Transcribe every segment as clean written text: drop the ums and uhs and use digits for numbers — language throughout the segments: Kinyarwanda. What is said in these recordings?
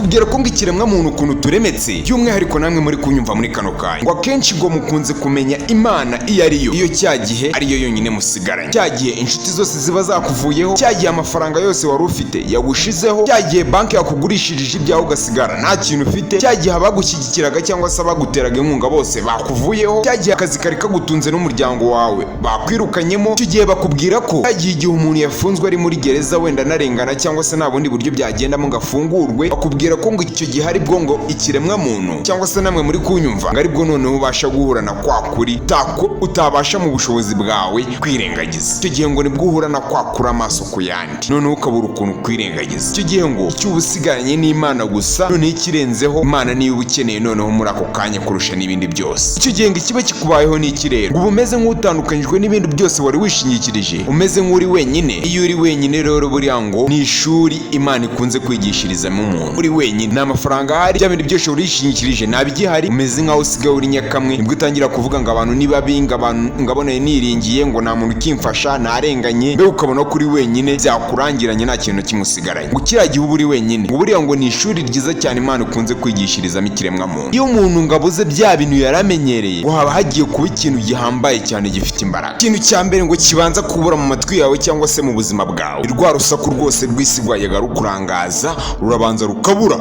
Bakubwira ko ngo ikiremwa muntu ukuntu turemetse, by'umwihariko namwe muri kunyumva muri kano kanya, ngo akenshi ngo mukunze kumenya Imana iyo ariyo iyo cya gihe ariyo yonyine musigaranye, cya gihe inshuti zose ziba zakuvuyeho, cya gihe amafaranga yose wari ufite yagushizeho, cya gihe banki yakugurishirije ibyawe ugasigara nta kintu ufite, cya gihe abagushyigikiraga cyangwa se abaguteraga inkunga bose bakuvuyeho, cya gihe akazi kari kagutunze n'umuryango wawe bakwirukanyemo. Icyo gihe bakubwira ko cya gihe, igihe umuntu yafunzwe ari muri gereza, wenda anarengana cyangwa se nta bundi buryo byagendamo ngo afungurwe, bakubwira ko ngo icyo gihe aribwo ngo ikiremwa muntu, cyangwa se namwe muri kunyumva, ngo aribwo noneho ubasha guhura na kwa kuri tako utabasha mu bushobozi bwawe kwirengagiza. Icyo gihe ngo nibwo uhura na kwa kuri amaso ku yandi, noneho ukabura ukuntu kwirengagiza. Icyo gihe ngo icyo uba usigaranye n'Imana gusa, noneho ikirenzeho Imana niyo uba ukeneye noneho muri ako kanya kurusha n'ibindi byose. Icyo gihe ngo ikiba kikubayeho ni iki rero? Ngo uba umeze nk'utandukanyijwe n'ibindi byose wari wishingikirije, umeze nk'uri wenyine. Iyo uri wenyine rero, buriya ngo ni ishuri Imana ikunze kwigishirizamo umuntu. Uri wenyine, nta mafaranga ahari, bya bintu byose wari wishingikirije nta bigihari, umeze nk'aho usigaye uri nyakamwe. Nibwo utangira kuvuga ngo abantu ni babi, ngo abantu ngabona niringiye, ngo nta muntu ukimfasha, narenganye. Mbega ukabona ko uri wenyine, byakurangiranye, nta kintu kimwe usigaranye. Ngo kiriya gihe uba uri wenyine, ngo buriya ngo ni ishuri ryiza cyane Imana ikunze kwigishirizamo ikiremwamuntu. Iyo umuntu ngo abuze bya bintu yari amenyereye, ngo haba hagiye kuba ikintu gihambaye cyane gifite imbaraga. Ikintu cya mbere ngo kibanza kubura mu matwi yawe cyangwa se mu buzima bwawe, rwa rusaku rwose rw'isi rwajyaga rukurangaza rurabanza rukabura.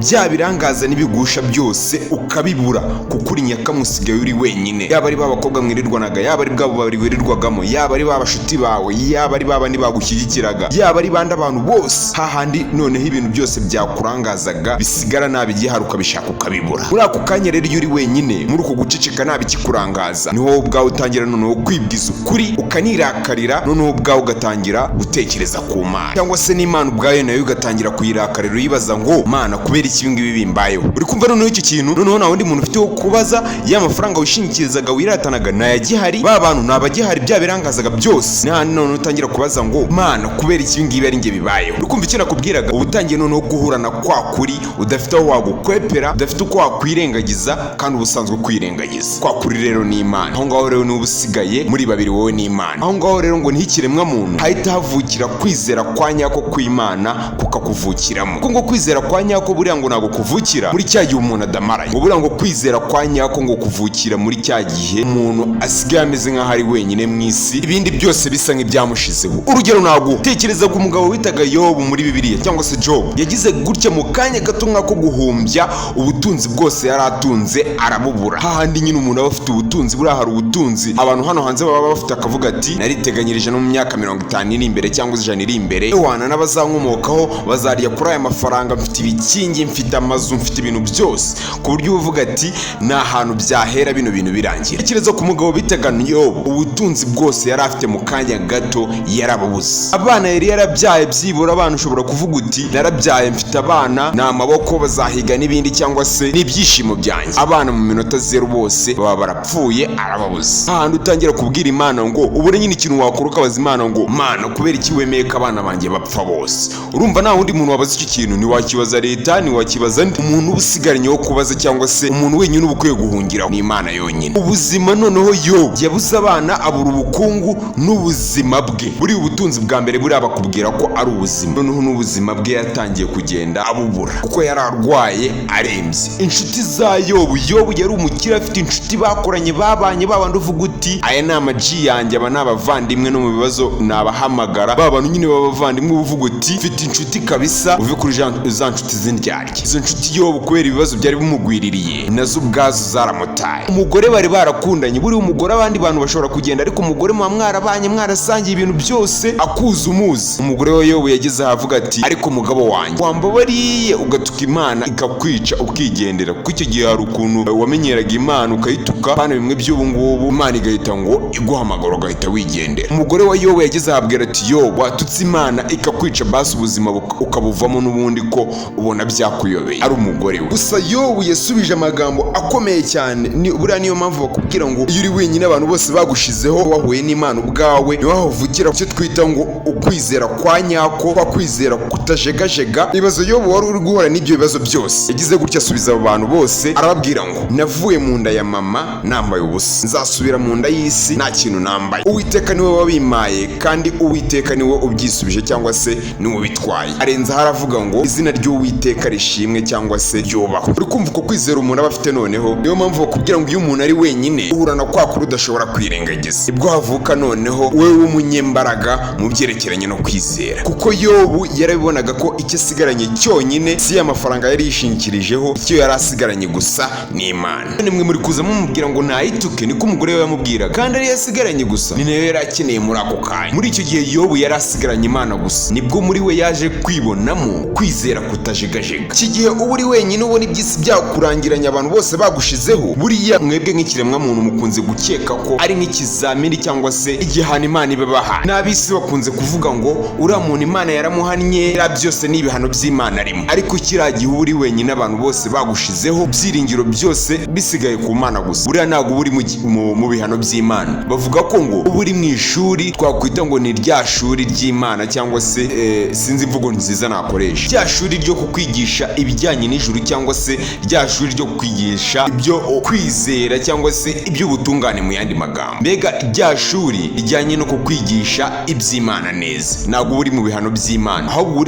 Bya birangaza n'ibigusha byose ukabibura, kuko uri nyakamwe, usigaye uri wenyine. Yaba ari ba bakobwa mwirirwanaga, yaba ari bwa bubari wirirwagamo, yaba ari ba bashuti bawe, yaba ari ba bandi bagushyigikiraga, yaba ari bandi abantu bose, hahandi noneho ibintu byose byakurangazaga bisigara nabi igihari, ukabishaka ukabibura. Muri ako kanya rero, iyo uri wenyine muri uko guceceka, nta bikikurangaza, niho wowe ubwawe utangira noneho kwibwiza ukuri, ukanirakarira, noneho ubwawe ugatangira gutekereza ku Mana, cyangwa se n'Imana ubwayo nayo ugatangira kuyirakarira, uyibaza ngo: "Mana, kubera iki ibi ngibi bimbayeho?" Uri kumva noneho icyo kintu, noneho nta wundi muntu ufite wo kubaza. Ya mafaranga wishingikirizaga, wiratanaga, ntayagihari, ba bantu ntabagihari, bya birangazaga byose n'ahandi, noneho utangira kubaza ngo: "Mana, kubera iki ibi ngibi ari njye bibayeho?" Uri kumva icyo nakubwiraga? Uba utangiye noneho guhura na kwa kuri udafite aho wagukwepera, udafite uko wakwirengagiza kandi uba usanzwe kwirengagiza. Kwa kuri rero ni Imana. Aho ngaho rero niba usigaye muri babiri, wowe n'Imana. Aho ngaho rero ngo niho ikiremwa muntu hahita havukira kwizera kwa nyako kw'Imana, kukakuvukiramo, kuko ngo kwizera kwa nyako buriya ngo ntabwo kuvukira muri cya gihe umuntu adamaraye. Ngo buriya ngo kwizera kwa nyako ngo kuvukira muri cya gihe umuntu asigaye ameze nk'aho ari wenyine mu isi, ibindi byose bisa nk'ibyamushizeho. Urugero ntabwo tekereza ku mugabo witaga Yobu muri Bibiliya, cyangwa se Job. Yagize gutya, mu kanya gato nk'ako guhumbya, ubutunzi bwose yari atunze arabubura. Hahandi nyine umuntu aba afite ubutunzi, buriya hari ubutunzi abantu hano hanze baba bafite, akavuga ati: "Nariteganyirije no mu myaka 50 iri imbere cyangwa 100 iri imbere, ewana n'abazankomokaho bazarya kuri aya mafaranga, mfite ibikingi, mfite amazu, mfite ibintu byose", ku buryo uvuga ati: "Ni ahantu byahera bino bintu birangira." Tekereza ku mugabo bitaga Yobu, ubutunzi bwose yari afite mu kanya gato yarabubuze. Abana yari yarabyaye, byibura abana ushobora kuvuga uti: "Narabyaye, mfite abana, ni amaboko, bazahiga n'ibindi, cyangwa se n'ibyishimo byanjye." Abana mu minota 0 bose baba barapfuye, arababuze. Hahandi utangira kubwira Imana ngo ubure nyine ikintu wakora, ukabaza Imana ngo: "Mana, kubera iki wemeye ko abana banjye bapfa bose?" Urumva nta wundi muntu wabaza icyo kintu, ntiwakibaza leta, ntiwakibaza undi umuntu uba usigaranye wo kubaza, cyangwa se umuntu wenyine uba ukwiye guhungiraho ni Imana yonyine. Ubuzima noneho, yo yabuze abana, abura ubukungu n'ubuzima bwe. Buriya ubutunzi bwa mbere buriya bakubwira ko ari ubuzima, noneho n'ubuzima bwe yatangiye kugenda abubura, kuko yari arwaye arembye. Inshuti za Yobu, Yobu yari umukire, afite inshuti bakoranye, babanye, babandi uvuga uti: "Aya ni amaji yanjye, aba ni abavandimwe, no mu bibazo nabahamagara." Ba bantu nyine b'abavandimwe uba uvuga uti: "Mfite inshuti kabisa", uve kuri za nshuti z'indyarya. Izo nshuti Yobu, kubera ibibazo byari bimugwiririye, nazo ubwazo zaramutaye. Umugore bari barakundanye, buriya umugore, abandi bantu bashobora kugenda, ariko umugore muba mwarabanye, mwarasangiye ibintu byose, akuza umuzi. Umugore we Yobu yageze aho avuga ati: "Ariko umugabo wanjye, wambabariye ugatuka Imana ikakwica ukigendera", kuko icyo gihe hari ukuntu wamenyeraga Imana ukayituka, pana bimwe by'ubu ngubu, Imana igahita ngo iguhamagara ugahita wigendera. Umugore wa Yobu yageze ahabwira ati: "Yobu, watutse Imana ikakwica, basi ubuzima ukabuvamo n'ubundi, ko ubona byakuyobeye?" Ari umugore we gusa. Yobu yasubije amagambo akomeye cyane. Ni buriya niyo mpamvu bakubwira ngo iyo uri wenyine, abantu bose bagushizeho, wahuye n'Imana ubwawe, niho havukira icyo twita ngo ukwizera kwa nyako, kwa kwizera kutajegajega. Ibibazo Yobu wari uri guhura n'ibyo bibazo byose, yagize gutya asubiza abo bantu bose, arababwira ngo: "Navuye mu nda ya mama nambaye ubusa, nzasubira mu nda y'isi nta kintu nambaye. Uwiteka niwe wabimpaye, kandi Uwiteka niwe ubyisubije, cyangwa se niwe ubitwaye." Arenzaho aravuga ngo: "Izina ry'Uwiteka ry'Uwiteka rishimwe cyangwa se ryubahwe. Uri kumva uko kwizera umuntu aba afite? Noneho niyo mpamvu bakubwira ngo iyo umuntu ari wenyine, uhura na kwa kuri udashobora kwirengagiza, ibwo havuka noneho wowe w'umunyembaraga mu byerekeranye no kwizera. Kuko Yobu yarabibonaga ko icyo asigaranye cyonyine si amafaranga yari yishingikirijeho, icyo yari asigaranye gusa ni Imana. None mwe muri kuza mumubwira ngo ntayituke, niko umugore we yamubwiraga, kandi ariyo asigaranye gusa, ni nayo yari akeneye muri ako kanya. Muri icyo gihe Yobu yari asigaranye Imana gusa, nibwo muri we yaje kwibonamo kwizera kutajegajega. Iki gihe uba uri wenyine, ubona iby'isi byakurangiranye, abantu bose bagushizeho. Buriya mwebwe nk'ikiremwamuntu mukunze gukeka ko ari nk'ikizamini cyangwa se igihano Imana ibabaha. N'ab'isi bakunze kuvuga ngo uriya muntu Imana yaramuhannye, biriya byose ni ibihano by'Imana arimo. Ariko kiriya gihe uba uri wenyine, abantu bose bagushizeho, ibyiringiro byose bisigaye ku Mana gusa, buriya ntabwo uba uri mu bihano by'Imana. Bavuga ko ngo uba uri mu ishuri twakwita ngo ni rya shuri ry'Imana, cyangwa se sinzi imvugo nziza nakoresha, rya shuri ryo kukwigisha ibijyanye n'ijuru, cyangwa se rya shuri ryo kukwigisha ibyo kwizera, cyangwa se iby'ubutungane mu yandi magambo. Mbega rya shuri rijyanye no kukwigisha iby'Imana neza. Ntabwo uba uri mu bihano by'Imana, ahubwo uba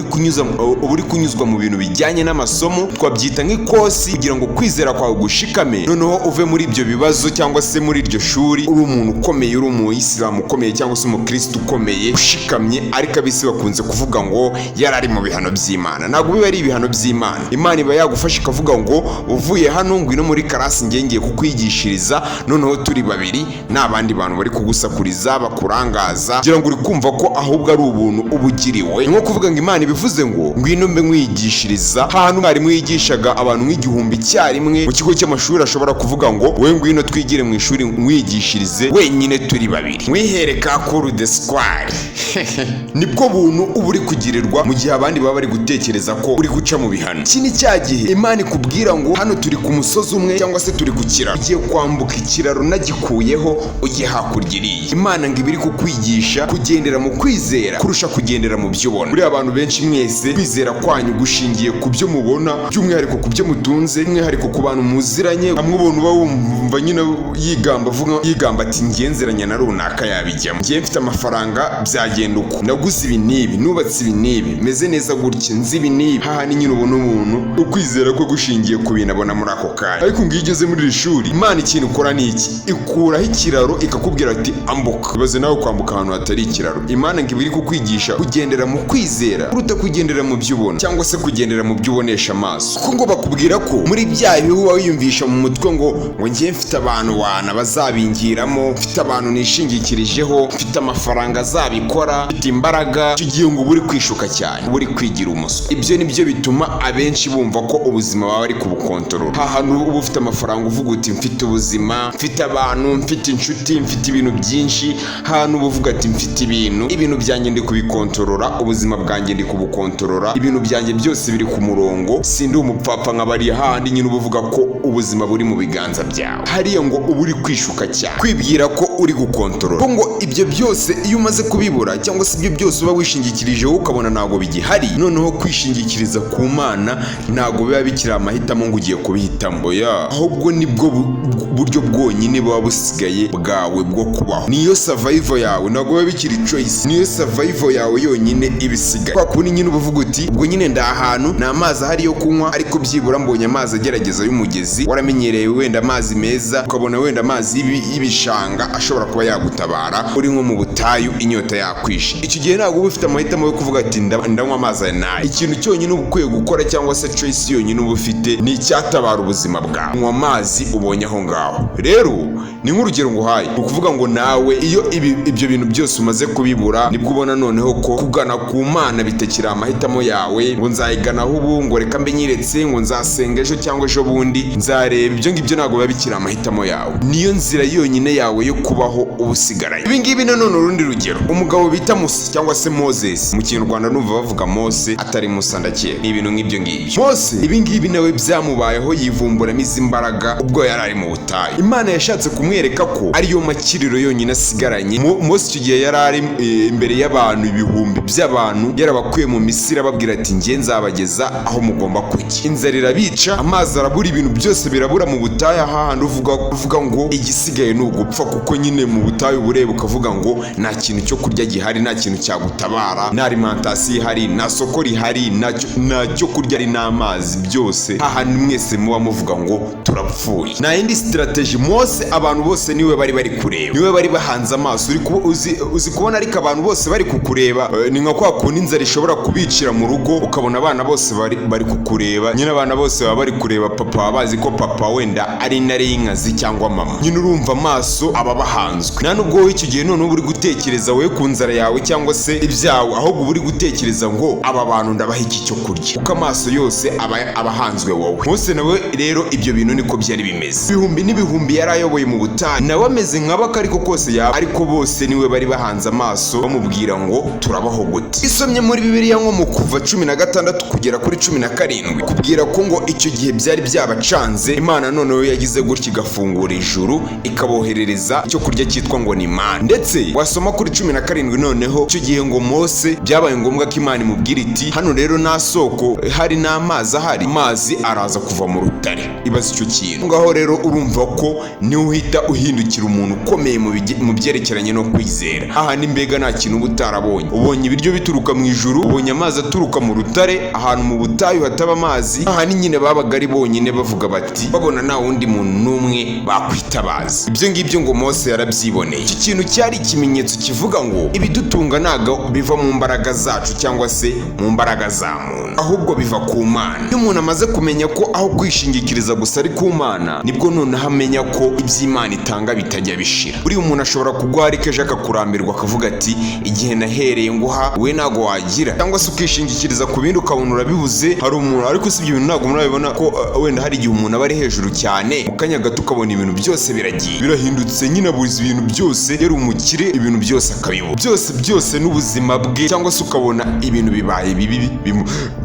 uri kunyuzwa mu bintu bijyanye n'amasomo, twabyita nk'ikosi, kugira ngo kwizera kwawe gushikame, noneho uve muri ibyo bibazo cyangwa se muri iryo shuri uri umuntu ukomeye, uri umuyisilamu ukomeye cyangwa se umukristo ukomeye ushikamye. Ariko ab'isi bakunze kuvuga ngo yari ari mu bihano by'Imana. Ntabwo biba ari ibihano by'Imana. Imana iba yagufasha ikavuga ngo uvuye hano, ngwino muri class, ngiye ngiye kukwigishiriza, noneho turi babiri, nta bandi bantu bari kugusakuriza bakurangaza, kugira ngo uri kumva ko ahubwo ari ubuntu uba ugiriwe. Ni nko kuvuga ngo Imana ibivuze ngo ngwino mbe nkwigishiriza. Hantu mwarimu yigishaga abantu nk'igihumbi icyarimwe mu kigo cy'amashuri, ashobora kuvuga ngo wowe ngwino twigire mu ishuri, nkwigishirize wenyine, turi babiri, mwihere ka cours du soir. Nibwo buntu uba uri kugirirwa mu gihe abandi baba bari gutekereza ko uri guca mu bihano. Iki ni cya gihe Imana ikubwira ngo hano turi ku musozi umwe cyangwa se turi ku kiraro, ugiye kwambuka ikiraro nagikuyeho, ugiye hakurya iriya. Imana ngo iba iri kukwigisha kugendera mu kwizera kurusha kugendera mu byo ubona. Buriya abantu benshi mwese kwizera kwanyu gushingiye ku byo mubona, by'umwihariko ku byo mutunze, by'umwihariko ku bantu muziranye. Hamwe ubona uba wumva nyine yigamba, avuga yigamba ati ngenzeranya na runaka yabijyamo, ngiye mfite amafaranga byagenda uko, naguze ibi n'ibi, nubatse ibi n'ibi, meze neza gutya, nzi ibi n'ibi. Hahandi nyine ubona umuntu ukwizera ko gushingiye ku bintu abona muri ako kanya. Ariko ngo iyo ugeze muri iri shuri, Imana ikintu ikora ni iki? Ikuraho ikiraro, ikakubwira ati ambuka. Ibaze nawe kwambuka ahantu hatari ikiraro. Imana ngo iba iri kukwigisha kugendera mu kwizera kuruta kugendera mu byo ubona, cyangwa se kugendera mu byo ubonesha amaso. Kuko ngo bakubwira ko muri bya bihu uba wiyumvisha mu mutwe ngo ngiye mfite abantu wana bazabingiramo, mfite abantu nishingikirijeho, mfite amafaranga azabikora, mfite imbaraga, icyo gihe ngo uba uri kwishuka cyane, uba uri kwigira umuswa. Ibyo ni byo bituma abenshi bumva ko ubuzima baba bari kubukontorora. Hantu uba ufite amafaranga, uvuga uti mfite ubuzima, mfite abantu, mfite inshuti, mfite ibintu byinshi. Hantu uba uvuga ati mfite ibintu, ibintu byanjye ndi kubikontorora, ubuzima bwanjye ndi kubukontorora, ibintu byanjye byose biri ku murongo, sindi umupfapfa nka bariya. Hahandi nyine uba uvuga ko ubuzima buri mu biganza byawe, hariya ngo uba uri kwishuka cyane, kwibwira ko uri gukontorora. Ko ngo ibyo byose iyo umaze kubibura, cyangwa se ibyo byose uba wishingikirijeho ukabona ntabwo bigihari, noneho kwishingikiriza ku Mana ntabwo biba bikiri amahitamo ngo ugiye kubihitamo. Oya, ahubwo nibwo buryo bwonyine buba busigaye bwawe bwo kubaho, niyo survival yawe. Ntabwo biba bikiri choice, niyo survival yawe yonyine ibisigaye. Kwa kundi nyine uba uvuga uti ubwo nyine ndi ahantu nta mazi ahari yo kunywa, ariko byibura mbonye amazi agerageza y'umugezi. Waramenyereye wenda amazi meza, ukabona wenda amazi y'ibishanga ashobora kuba yagutabara, uri nko mu butayu, inyota yakwishe. Icyo gihe ntabwo uba ufite amahitamo yo kuvuga ati ndanywa amazi aya n'aya. Ikintu cyonyine uba ukwiye gukora, cyangwa se choice yonyine uba ufite, ni icyatabara ubuzima bwawe: nywa amazi ubonye aho ngaho. Rero ni nk'urugero nguhaye. Ni ukuvuga ngo nawe iyo ibyo bintu byose umaze kubibura, nibwo ubona noneho ko kugana ku Mana bitakiri amahitamo yawe, ngo nzayiganaho ubu, ngo reka mbe nyiretse, ngo nzasenga ejo cyangwa ejo bundi nzareba. Ibyo ngibyo ntabwo biba bikiri amahitamo yawe, niyo nzira yonyine yawe yo kubaho uba usigaranye. Ibi ngibi nanone urundi rugero, umugabo bita Musa cyangwa se Moses mu Kinyarwanda, numva bavuga Mose atari Musa, ndakeka ni ibintu nk'ibyo ngibyo. Mose ibi ngibi nawe byamubayeho, yivumburamo izi mbaraga ubwo yari ari mu butayu. Imana yashatse kumwereka ko ariyo makiriro yonyine asigaranye. Mose icyo gihe yari ari imbere y'abantu, ibihumbi by'abantu, yarabakuye mu Misiri, ababwira ati njye nzabageza aho mugomba kujya. Inzara irabica, amazi arabura, ibintu byose birabura mu butayu, hahandi uvuga ngo igisigaye ni ugupfa, kuko nyine mu butayu uba ureba ukavuga ngo nta kintu cyo kurya gihari, nta kintu cyagutabara, nta alimentation ihari, nta soko rihari, nta cyo kurya ari n'amazi, byose hahandi mwese muba muvuga ngo turapfuye. Nta yindi strategy. Mose, abantu bose niwe bari kureba, niwe bari bahanze amaso. Uzi kubona ariko abantu bose bari kukureba, ni nka kwa kundi inzara ishobora kubicira mu rugo, ukabona abana bose bari kukureba nyine. Abana bose baba bari kureba papa, baba bazi ko papa wenda ari intare y'inkazi cyangwa mama. Nyine urumva amaso aba bahanzwe. Nta nubwo wowe icyo gihe noneho uba uri gutekereza wowe ku nzara yawe cyangwa se ibyawe, ahubwo uba uri gutekereza ngo aba bantu ndabaha iki cyo kurya, kuko amaso yose aba ahanzwe wowe. Mose nawe rero ibyo bintu niko byari bimeze. Ibihumbi n'ibihumbi yari ayoboye mu butayu, nawe ameze nk'abo ariko kose yaba, ariko bose niwe bari bahanze amaso, bamubwira ngo turabaho gute? Isomye muri Bibiliya nko mu Kuva 16 kugera kuri 17, kubwira ko ngo icyo gihe byari byabacanze. Imana noneho yagize gutya igafungura ijuru, ikaboherereza icyo kurya cyitwa ngo ni manu. Ndetse wasoma kuri 17, noneho icyo gihe ngo Mose byabaye ngombwa ko Imana imubwira iti: "Hano rero nta soko hari n'amazi ahari, amazi araza kuva mu rutare." Ibaze icyo kintu ngaho. Rero urumva ko niwe uhita uhindukira umuntu ukomeye mu byerekeranye no kwizera. Aha ni mbega nta kintu uba utarabonye. Ubonye ibiryo bituruka mu ijuru, ubonye amazi aturuka mu rutare ahantu mu butayu hataba amazi. Aha ni nyine babaga ari bonyine, bavuga bati babona nta wundi muntu n'umwe bakwitabaza. Ibyo ngibyo ngo Mose yarabyiboneye. Iki kintu cyari ikimenyetso kivuga ngo ibidutunga ntabwo biva mu mbaraga zacu cyangwa se mu mbaraga za muntu, ahubwo biva ku Mana. Iyo umuntu amaze kumenya ko aho kwishingikiriza gusa ari ku Mana, nibwo noneho amenya ko iby'Imana itanga bitajya bishira. Buriya umuntu ashobora kuguha, ariko ejo akakurambirwa, akavuga ati: "Igihe nahereye nguha we ntabwo wagira", cyangwa se ukishingikiriza ku bindi ukabona urabibuze. Hari umuntu, ariko si ibyo bintu ntabwo murabibona ko wenda hari igihe umuntu aba ari hejuru cyane, mu kanya gato ukabona ibintu byose biragiye birahindutse, nyine abuze ibintu byose. Yari umukire, ibintu byose akabibura byose byose n'ubuzima bwe, cyangwa se ukabona ibintu bibaye bibi,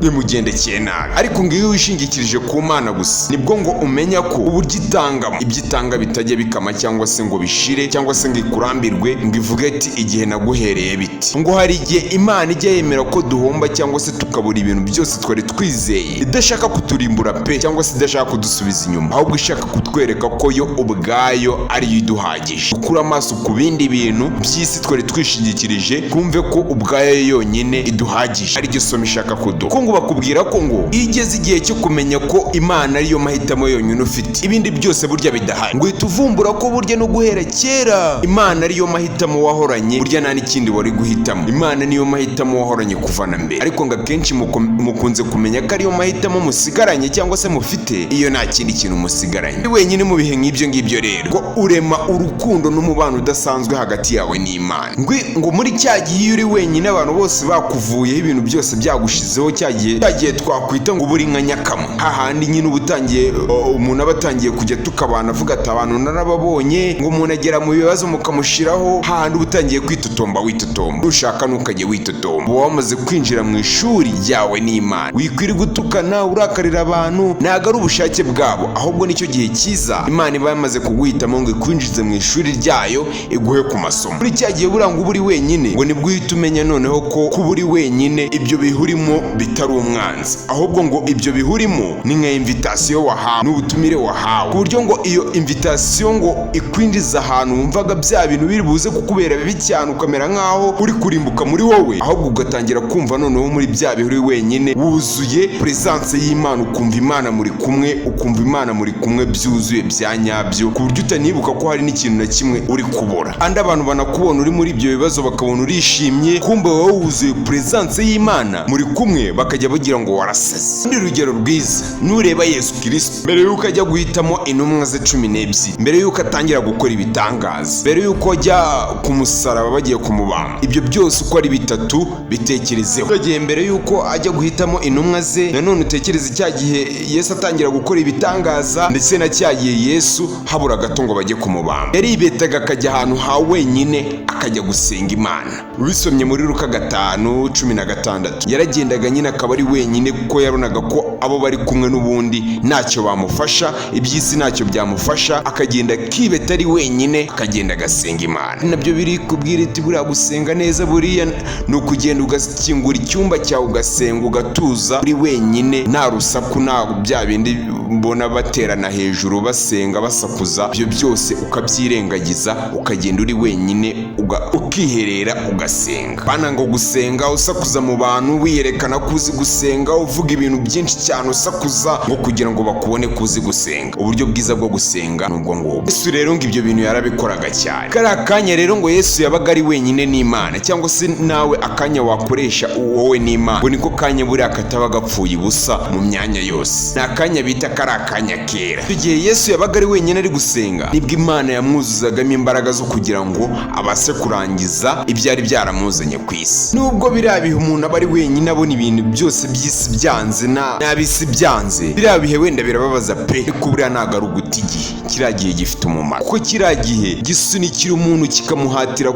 bimugendekeye nabi. Ariko ngo iyo wishingikirije ku Mana gusa, nibwo ngo umenya ko uburyo itangamo, ibyo itanga bitajya bikama cyangwa se ngo bishire cyangwa se ngo ikurambirwe, ngo ivuge ati: "Igihe naguhereye biti." Ngo hari igihe Imana ijya yemera ko duhomba cyangwa se tukabura ibintu byose twari twizeye, idashaka kuturimbura pe, cyangwa se idashaka kudusubiza inyuma, ahubwo ishaka kutwereka ko yo ubwayo ariyo iduhagije. Gukura amaso ku bindi bintu by'isi twari twishingikirije, twumve ko ubwayo yonyine iduhagije, ariryo somo ishaka kuduha. Ko ngo bakubwira ko ngo iyo igeze igihe cyo kumenya ko Imana ariyo mahitamo yonyine ufite, ibindi byose burya bidahari, ngo uhita uvumbura ko burya no guhera kera Imana ariyo mahitamo wahoranye. Burya nta n'ikindi wari guhitamo, Imana niyo mahitamo wahoranye kuva na mbere. Ariko ngo akenshi mukunze kumenya ko ariyo mahitamo musigaranye cyangwa se mufite iyo nta kindi kintu musigaranye. Uri wenyine mu bihe nk'ibyo ngibyo rero, ngo urema urukundo n'umubano udasanzwe hagati yawe n'Imana. Ngo muri cya gihe iyo uri wenyine, abantu bose bakuvuyeho, ibintu byose byagushizeho, cya gihe twakwita ngo uba uri nka nyakamwe, hahandi nyine uba utangiye, umuntu aba atangiye kujya tukabana avuga ati: "Abantu narababonye." Ngo umuntu agera mu bibazo mukamushiraho, hahandi uba utangiye kwitotomba, witotomba, nushaka ntukajye witotomba, uba wamaze kwinjira mu ishuri ryawe n'Imana. Wikwiriye gutukana, urakarira abantu, ntabwo ari ubushake bwabo, ahubwo nicyo gihe cyiza Imana iba yamaze kuguhitamo ngo ikwinjize mu ishuri ryayo, iguhe ku masomo. Muri cya gihe buranga uba uri wenyine, ngo nibwo uhita umenya noneho ko kuba uri wenyine, ibyo bihurimo bitari umwanzi, ahubwo ngo ibyo bihurimo ni nka invitation wahawe, n'ubutumire wahawe, ku buryo ngo iyo invitation ngo ikwinjiza ahantu wumvaga bya bintu biri buze kukubera bibi cyane, ukamera nk'aho uri kurimbuka muri wowe, ahubwo ugatangira kumva noneho muri bya bihe uri wenyine wuzuye presence y'Imana, ukumva Imana muri kumwe, ukumva Imana muri kumwe byuzuye bya nyabyo, ku buryo utanibuka ko hari n'ikintu na kimwe uri kubura. Andi abantu banakubona uri muri ibyo bibazo bakabona urishimye, kumbe wowe wuzuye presence y'Imana muri kumwe, bakajya bagira ngo warasaze. Urundi rugero rwiza, nureba Yesu Kirisito, mbere y'uko ajya guhitamo intumwa ze 12, mbere y'uko atangira gukora ibitangaza, mbere y'uko ajya ku musaraba bagiye kumubamba, ibyo byose uko ari bitatu bitekerezeho. Icyo gihe mbere y'uko ajya guhitamo intumwa ze, nanone utekereze cya gihe Yesu atangira gukora ibitangaza, ndetse na cya gihe Yesu habura gato ngo bajye kumubamba, yaribetaga akajya ahantu ha wenyine, akajya gusenga Imana. Ubisomye muri Luka 5:16, yaragendaga nyine akaba ari wenyine, kuko yabonaga ko abo bari kumwe n'ubundi ntacyo bamufasha, iby'isi ntacyo byamufasha, akagenda akibeta ari wenyine, akagenda agasenga Imana. Nabyo biri kubwira iti: "Buriya gusenga neza buriya ni ukugenda ugakingura icyumba cyawe, ugasenga, ugatuza, uri wenyine, nta rusaku, nta bya bindi." mbona baterana hejuru, basenga, basakuza, ibyo byose ukabyirengagiza, ukagenda uri wenyine, ukiherera, ugasenga. Bana ngo gusenga usakuza mu bantu, wiyerekana ko uzi gusenga, uvuga ibintu byinshi cyane, usakuza ngo kugira ngo bakubone ko uzi gusenga. Uburyo bwiza bwo gusenga ni ubwo ngubwo. Yesu rero ngo ibyo bintu yarabikoraga cyane. Kariya kanya rero ngo Yesu yabaga ari wenyine n'Imana, cyangwa se nawe akanya wakoresha wowe n'Imana, ngo niko kanya buriya kataba gapfuye ubusa mu myanya yose. Ni akanya bita kari akanya kera. Icyo gihe Yesu yabaga ari wenyine ari gusenga, nibwo Imana yamwuzuzagamo imbaraga zo kugira ngo abashe kurangiza ibyari byaramuzanye ku isi. Nubwo biriya bihe umuntu aba ari wenyine, abona ibintu byose by'isi byanze n'ab'isi byanze, biriya bihe wenda birababaza pe, ariko buriya ntabwo ari uguta igihe. Kiriya gihe gifite umumaro, kuko kiriya gihe gisunikira umuntu, kikamuhatira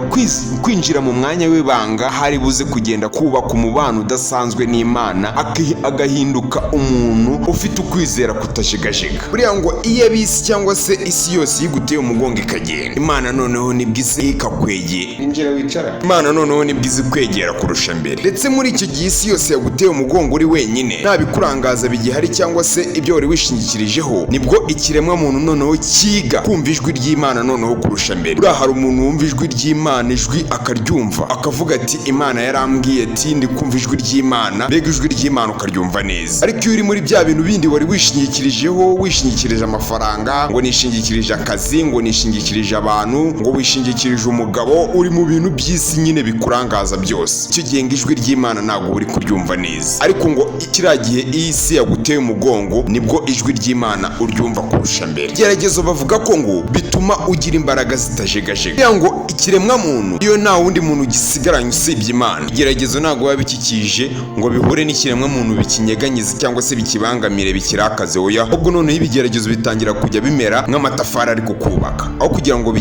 kwinjira mu mwanya w'ibanga, hari buze kugenda kubaka umubano udasanzwe n'Imana, agahinduka umuntu ufite ukwizera kutajegajega. Buriya ngo iyo ab'isi cyangwa se isi yose yiguteye umugongo ikagenda, Imana noneho nibwo izi ikakwegera. Injira wicara. Imana noneho nibwo izi kwegera kurusha mbere. Ndetse muri icyo gihe isi yose yaguteye umugongo, uri wenyine, nta bikurangaza bigihari cyangwa se ibyo wari wishingikirijeho, nibwo ikiremwa muntu noneho cyiga kumva ijwi ry'Imana noneho kurusha mbere. Buriya hari umuntu wumva ijwi ry'Imana, ijwi akaryumva, akavuga ati: "Imana yarambwiye ati ndi kumva ijwi ry'Imana." Mbega ijwi ry'Imana ukaryumva neza. Ariko iyo uri muri bya bintu bindi wari wishingikirijeho, wishingikirije amafaranga, ngo nishingikirije akazi, ngo nishingikirije abantu, ngo wishingikirije umugabo, uri mu bintu by'isi nyine bikurangaza byose, icyo gihe ngo ijwi ry'Imana ntabwo uri kuryumva neza. Ariko ngo kiriya gihe iyi isi yaguteye umugongo, nibwo ijwi ry'Imana uryumva kurusha mbere. Geragezo bavuga ko ngo bituma ugira imbaraga zitajegajega. Kugira ngo ikiremwa muntu iyo nta wundi muntu gisigaranye usibye Imana, igeragezo ntabwo biba bikikije ngo bihure n'ikiremwa muntu, bikinyeganyize cyangwa se bikibangamire, bikirakaze. Oya, ahubwo noneho ibigeragezo bitangira kujya bimera nk'amatafari ari kukubaka, aho kugira ngo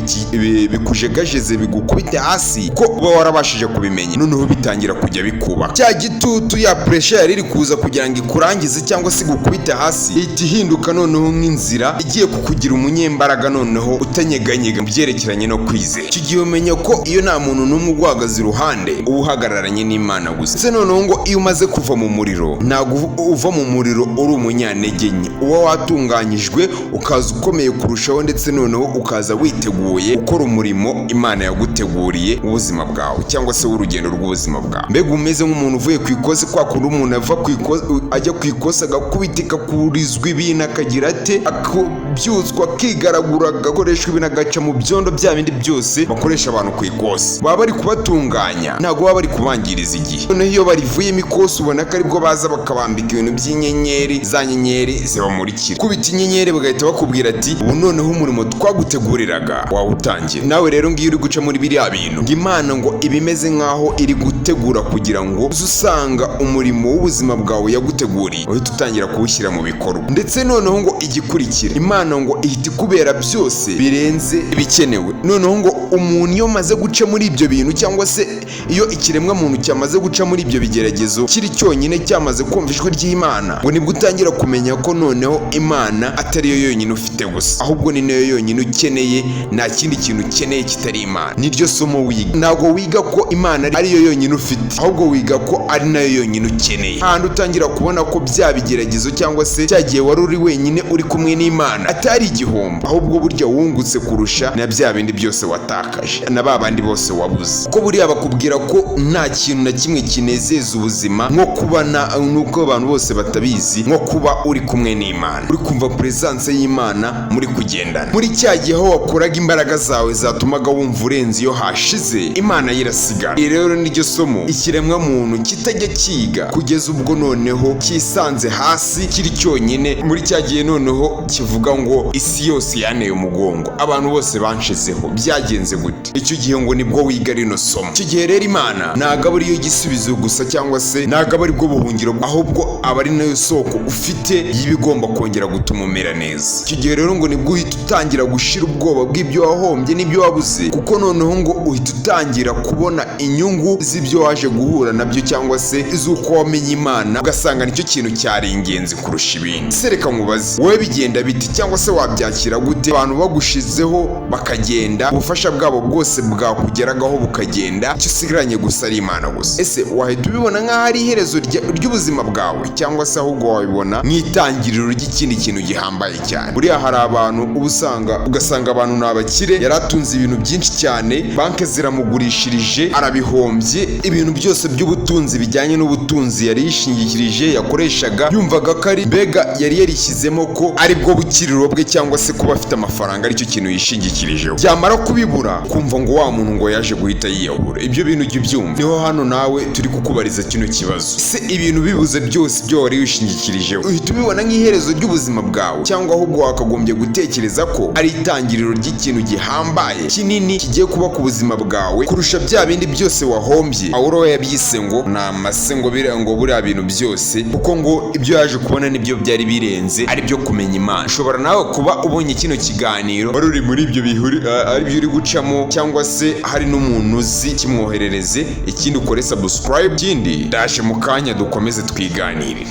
bikujegajeze, bigukubite hasi, ko uba warabashije kubimenya, noneho bitangira kujya bikubaka. Cya gitutu, ya pressure yari iri kuza kugira ngo ikurangize cyangwa se igukubite hasi, ihita ihinduka noneho nk'inzira igiye kukugira umunyembaraga, noneho utanyeganyega mu byerekeranye no kwizera. Icyo gihe umenya ko iyo nta muntu n'umwe uguhagaze iruhande, uba uhagararanye n'Imana gusa. Ndetse noneho ngo iyo umaze kuva mu muriro, ntabwo uva mu muriro uri umunyantege nke, uba watunganyijwe, ukaza ukomeye kurushaho, ndetse noneho ukaza witeguye gukora umurimo Imana yaguteguriye w'ubuzima bwawe, cyangwa se w'urugendo rw'ubuzima bwawe. Mbega umeze nk'umuntu uvuye ku ikosi, kwa kundi umuntu ava ku ikosi ajya ku ikosi, agakubitika, akurizwa ibintu, akagira ate, akabyutswa, akigaragura, agakoreshwa ibintu, agaca mu byondo, bya bindi byose bakoresha abantu ku ikosi. Baba bari kubatunganya, ntabwo baba bari kubangiriza igihe. Noneho iyo barivuyemo ikosi, ubona ko aribwo baza bakabambika ibintu by'inyenyeri, za nyenyeri zibamurikira. Kubita inyenyeri, bagahita bakubwira ati: "Ubu noneho umurimo twaguteguriraga wawutangira." Nawe rero ngiyo uri guca muri biriya bintu, ngo Imana ngo iba imeze nk'aho iri gutegura kugira ngo uze usanga umurimo w'ubuzima bwawe yaguteguriye, uhita utangira kuwushyira mu bikorwa. Ndetse noneho ngo igikurikira, Imana ngo ihita ikubera byose birenze ibikenewe. Noneho ngo umuntu iyo amaze guca muri ibyo bintu, cyangwa se iyo ikiremwa muntu cyamaze guca muri ibyo bigeragezo kiri cyonyine, cyamaze kumva ijwi ry'Imana, ngo nibwo utangira kumenya ko noneho Imana atari yo yonyine ufite gusa, ahubwo ni nayo yonyine ukeneye. Nta kindi kintu ukeneye kitari Imana. Niryo somo wiga. Ntabwo wiga ko Imana ariyo yonyine ufite, ahubwo wiga ko ari nayo yonyine ukeneye. Handi utangira kubona ko bya bigeragezo cyangwa se cya gihe wari uri wenyine uri kumwe n'Imana atari igihombo, ahubwo burya wungutse kurusha na bya bindi byose watakaje na ba bandi bose wabuze. Kuko buriya bakubwira ko nta kintu na kimwe kinezeza ubuzima nko kuba na nuko abantu bose batabizi, nko kuba uri kumwe n'Imana, uri kumva presence y'Imana muri kugendana. Muri cya gihe aho wakoraga imbaraga zawe zatumaga wumva urenze, iyo hashize Imana yirasigara. Iri rero niryo somo ikiremwa muntu kitajya kiga kugeza ubwo noneho cyisanze hasi kiri cyonyine, muri cya gihe noneho kivuga ngo: "Isi yose yanteye umugongo, abantu bose banshizeho, byagenze gute?" Icyo gihe ngo nibwo wiga rino somo. Icyo gihe rero Imana ntabwo aba ariyo gisubizo gusa, cyangwa se ntabwo aba aribwo buhungiro, ahubwo aba ari nayo soko ufite y'ibigomba kongera gutuma umera neza. Icyo gihe rero ngo nibwo uhita utangira gushira ubwoba bw'ibyo wahombye n'ibyo wabuze, kuko noneho ngo uhita utangira kubona inyungu z'ibyo waje guhura nabyo, cyangwa se z'uko wamenye Imana, ugasanga nicyo kintu cyari ingenzi kurusha ibindi. Se reka nkubaze, wowe bigenda bite cyangwa Cyangwa se wabyakira gute abantu bagushizeho bakagenda, ubufasha bwabo bwose bwakugeragaho bukagenda, icyo usigaranye gusa ari Imana gusa? Ese wahita ubibona nk'aho ari iherezo ry'ubuzima bwawe, cyangwa se ahubwo wabibona nk'itangiriro ry'ikindi kintu gihambaye cyane? Buriya hari abantu uba usanga, ugasanga abantu ni abakire, yari atunze ibintu byinshi cyane, banki ziramugurishirije, arabihombye, ibintu byose by'ubutunzi bijyanye n'ubutunzi yari yishingikirije, yakoreshaga, yumvaga ko ari mbega yari yarishyizemo ko ari bwo bukiriro bwe, cyangwa se kuba afite amafaranga aricyo kintu yishingikirijeho, byamara kubibura kumva ngo wa muntu ngo yaje guhita yiyahura. Ibyo bintu ujya ubyumva? Niho hano nawe turi kukubariza kino kibazo: se ibintu bibuze byose ibyo wari wishingikirijeho, uhita ubibona nk'iherezo ry'ubuzima bwawe, cyangwa ahubwo wakagombye gutekereza ko ari itangiriro ry'ikintu gihambaye kinini kigiye kuba ku buzima bwawe kurusha bya bindi byose wahombye? Pawulo we yabyise ngo ni amase, ngo biriya, ngo buriya bintu byose, kuko ngo ibyo yaje kubona nibyo byari birenze, ari byo kumenya Imana. Ushobora nawe kuba ubonye kino kiganiro wari uri muri ibyo bihuri, ari byo uri gucamo, cyangwa se hari n'umuntu uzi, kimwoherereze. Ikindi, ukore subscribe. Ikindi, ndaje mu kanya dukomeze twiganirire.